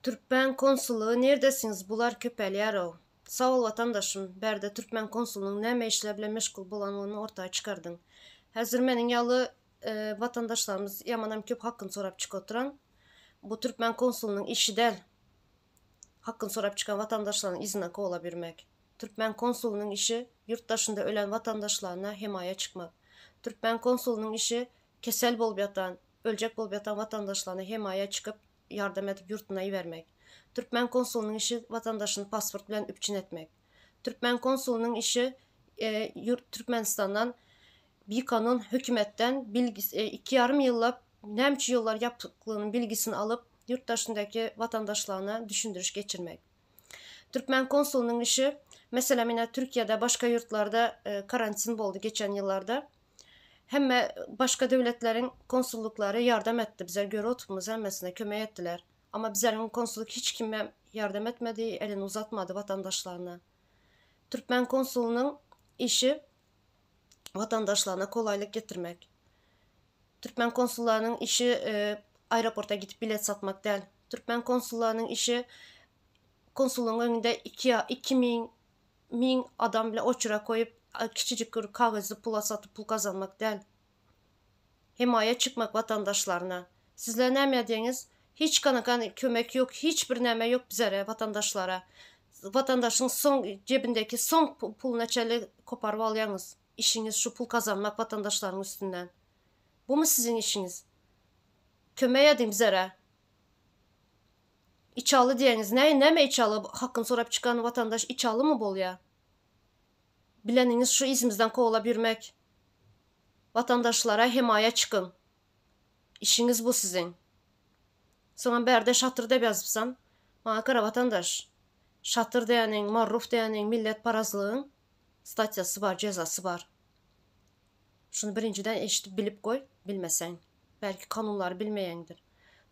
Türkmen konsullygy nirdesiňiz bular köpelýärow. Sag bol watandaşym, bärde türkmen konsulynyň näme işler bilen meşgul bolanlygyny orta çykardyň. Häzir meniň ýaly watandaşlarymyz ýamanam köp hakyny sorap çykyp oturan. Bu türkmen konsulynyň işi däl. Hakyny sorap çykan watandaşlaryň yzyna kowalap ýürmek. Türkmen konsulynyň işi ýurt daşynda ölen watandaşlaryna hemaýa çykmak. Türkmen konsulynyň işi kesel bolup ýatan, öljek bolup ýatan watandaşlaryna hemaýa çykyp ýardam edip ýurtuna ibermek. Türkmen konsulynyň işi watandaşyny pasport bilen üpjün etmek. Türkmen konsulynyň işi ýurt Türkmenistandan bikanun hökümetden bilgisi 2,5 ýyllap näme üçin ýollar ýapyklygynyň bilgisini alyp ýurt daşyndaky watandaşlaryna düşündiriş geçirmek. Türkmen konsulynyň işi meselem ine Türkiýede başga ýurtlarda karantin boldy geçen ýyllarda. Hemme başga döwletleriň konsullyklary ýardam etdi bize görüp otupmyz hemmesine kömek etdiler. Amma bizleriň konsullyk hiç kime ýardam etmedi, elini uzatmady watandaşlaryna. Türkmen konsulynyň işi watandaşlaryna kolaýlyk getirmek. Türkmen konsullarynyň işi aeroporta gidip bilet satmak däl. Türkmen konsullarynyň işi konsullygyň öňünde 2 2000 1000 adam bilen oçura koýup kiçijik bir kagyzy pula satyp pul gazanmak däl. Hemaýa çykmak watandaşlaryna. Sizler näme edýäňiz? Hiç kanakan kömek ýok, hiç bir näme ýok bizere watandaşlara. Watandaşyň soň cebindeki soň puluna çenli koparyp alýaňyz. Işiňiz şu pul gazanmak watandaşlaryň üstünden. Bumy siziň işiňiz? Kömek ediň bizere. Içaly diýeňiz näme näme içaly hakyny sorap çykan watandaş içalymy bolýa? Bileniňiz şu yzymyzdan kowalap ýürmek. Watandaşlara hemaýa çykyň. Işiňiz bu siziň. Soňam bärde şatyr dep ýazypsan. Maňa gara watandaş. Şatyr diýeniň, marruf diýeniň, milletparazlygyň statýasy bar, jezasy bar. Şuny birinjiden eşidip bilip goý, bilmeseň. Belki kanunlary bilmeýäňdir.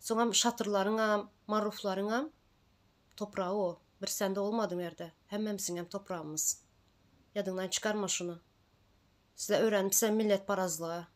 Soňam şatyrlaryňam, marruflaryňam topragy o. Bir sende olmadyň erde. Hemmemsiňem topragymyz. Ýadyňdan çykarma şuny. Sizler öwrenipsiler milletparazlyga.